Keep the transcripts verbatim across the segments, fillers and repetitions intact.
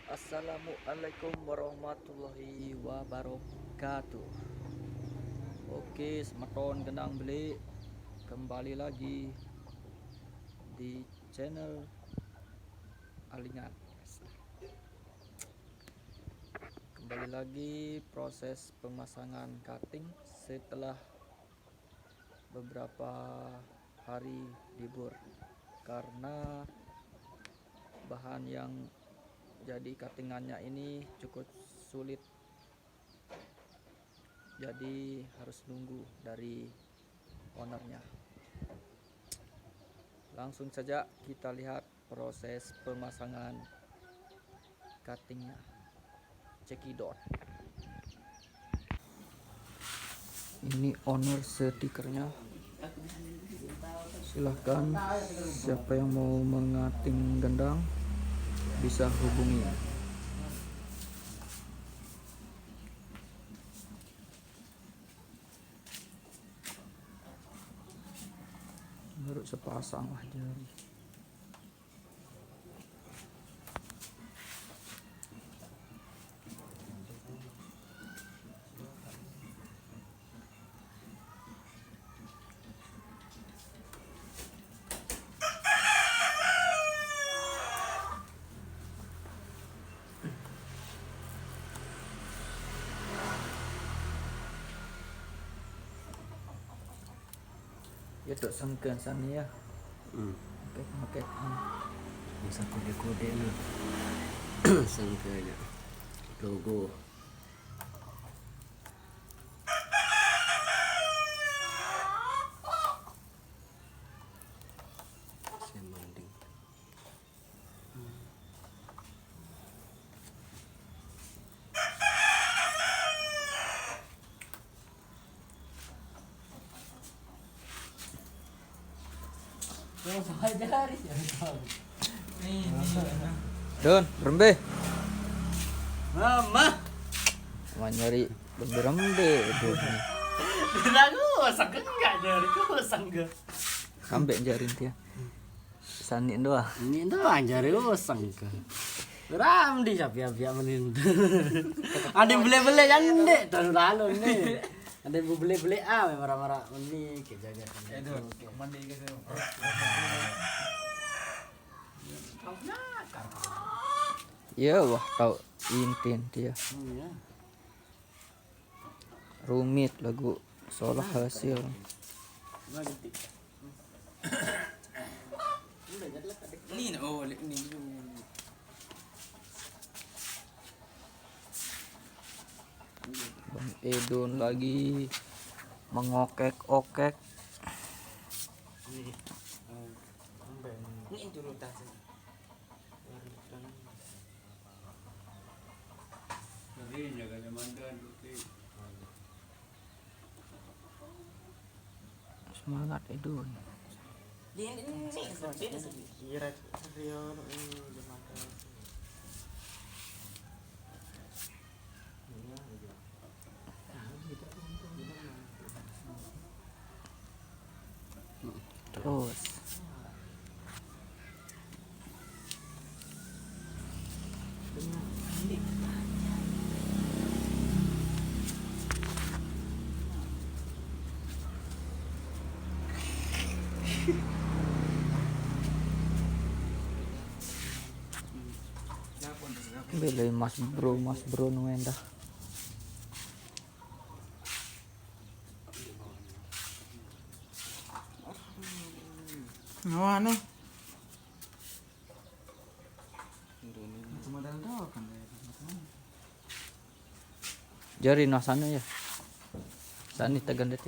Assalamualaikum warahmatullahi wabarakatuh. Oke, semeton gendang beli, kembali lagi di channel Alingan. Kembali lagi proses pemasangan cutting setelah beberapa hari libur karena bahan yang jadi cuttingannya ini cukup sulit, jadi harus nunggu dari ownernya. Langsung saja kita lihat proses pemasangan cuttingnya. Cekidot. Ini owner stikernya. Silahkan, siapa yang mau mengating gendang bisa hubungi. Baru sepasang lah jari. Ya, tok sangkan sana ya. Hmm. Oke, oke. Hmm. Bisa kode-kode na. Sangka aja. Logo. Saya manding. Don, rembe. Mama. Mau nyari rembe-rembe, Don. Ragu, sangka enggak, jari ku sangka. Sampai jarin dia. Sani doang. Ini doang jari usang ke. Ramdi siapa ya, biar menin. Ada beli-beli jande tahun lalu nih. Ada beli-beli ah, marah-marah meni ke jaga. Itu mandi ke sana. Iya, wah, tahu intin dia. Iya. Rumit lagu solah hasil. Ini, oh, ini. Bang Edon lagi mengokek-okek. Ini dulu tas. Semangat itu. Iya, Rio, ini jembatan. Terus. Beli mas bro, mas bro nuenda. Mana? Cuma dalam doang kan ya. Jari nah sana ya. Sana tegan deh.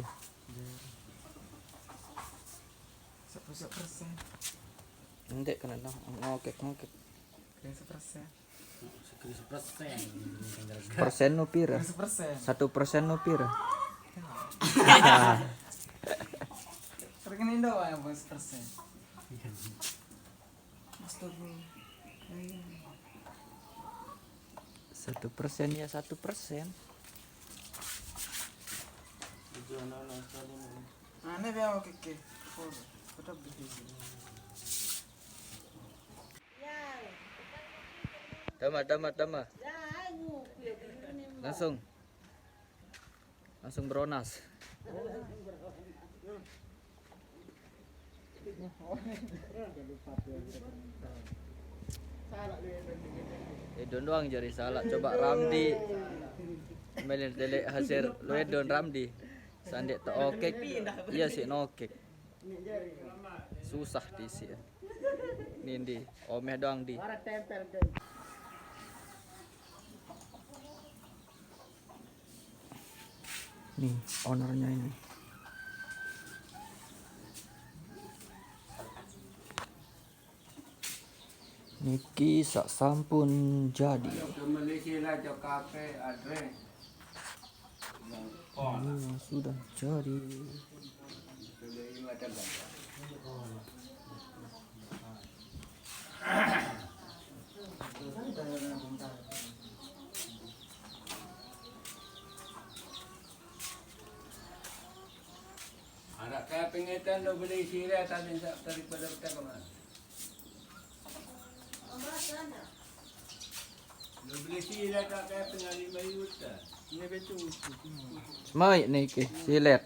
Sepuluh persen. Nanti kena nah, ngokek ngokek. Kena sepersen. Persen no pira? Satu persen no pira? Persen Indo yang persen. Astagfirullah. Satu persen ya satu persen. Aneh ya, oke, oke. Tetap di sini. Tama, tama, tama. Langsung. Langsung beronas. Edon doang jari salah. Coba Ramdi. Melin tele hasil lu Edon Ramdi. Sandek te okek. Iya sih nokek. Susah di sih. Nih di. Omeh doang di. Nih, ownernya ini. Niki sak sampun jadi. Ini yang sudah jadi. Anak kaya pengetan lo beli sirah tapi tak daripada kita kemana? Lo beli sirah tak kaya pengen lima juta. Ini betul. Mai niki silet.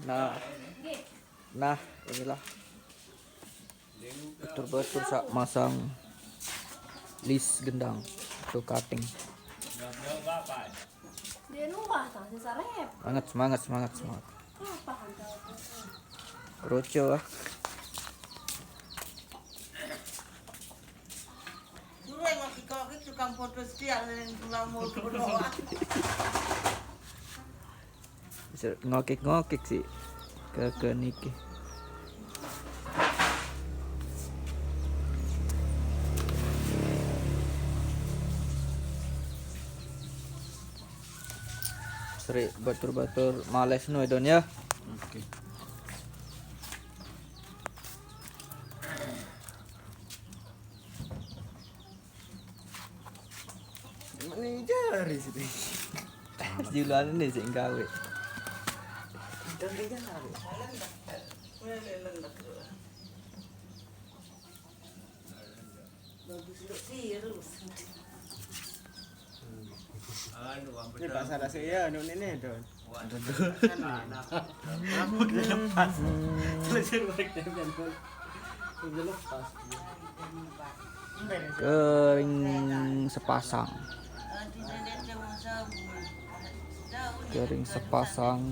Nah, nah inilah betul-betul sak masang list gendang atau cutting. Dia nunggu tang sisa rep. Semangat, semangat, semangat, semangat. Apa hantar aku? Keroco ah. Dulu yang waktu kau itu tukang foto setia yang tukang mau foto. Bisa ngokek-ngokek sih ke ke niki. Seri batur-batur males nu Edon ya. Oke. Mana jari sih? Juluan ini sih gawe. Dan dia jari. Bagus untuk virus. Anu, ini pasal saya anu ini Don. Aku udah lepas. Selesai balik tempel. Udah lepas. Kering sepasang. Kering sepasang.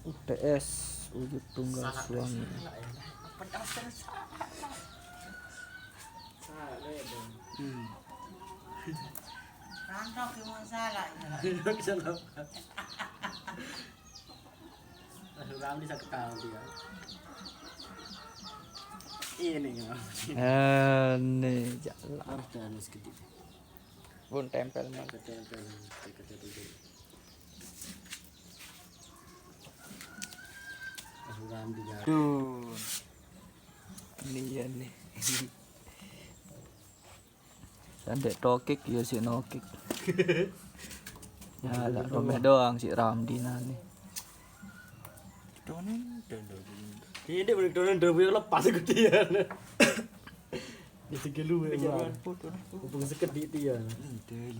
U T S, wujud tunggal suami. Salah ya, Bang. Hmm. Rantau ke mau salah ya. Salah. Ramli sakit tahu dia. Ini ya. Ini jalan. Harus jalan sedikit. Pun tempel mah. Tempel, tempel dulu. Tuh. Ini ya nih. Sandek tokik ya si nokik. Ya lah, romeh doang si Ramdi nani. Donen, donen. Ini dia balik donen, donen lepas ke dia. Di segi lu ya. Hubung sekedip dia. Ini.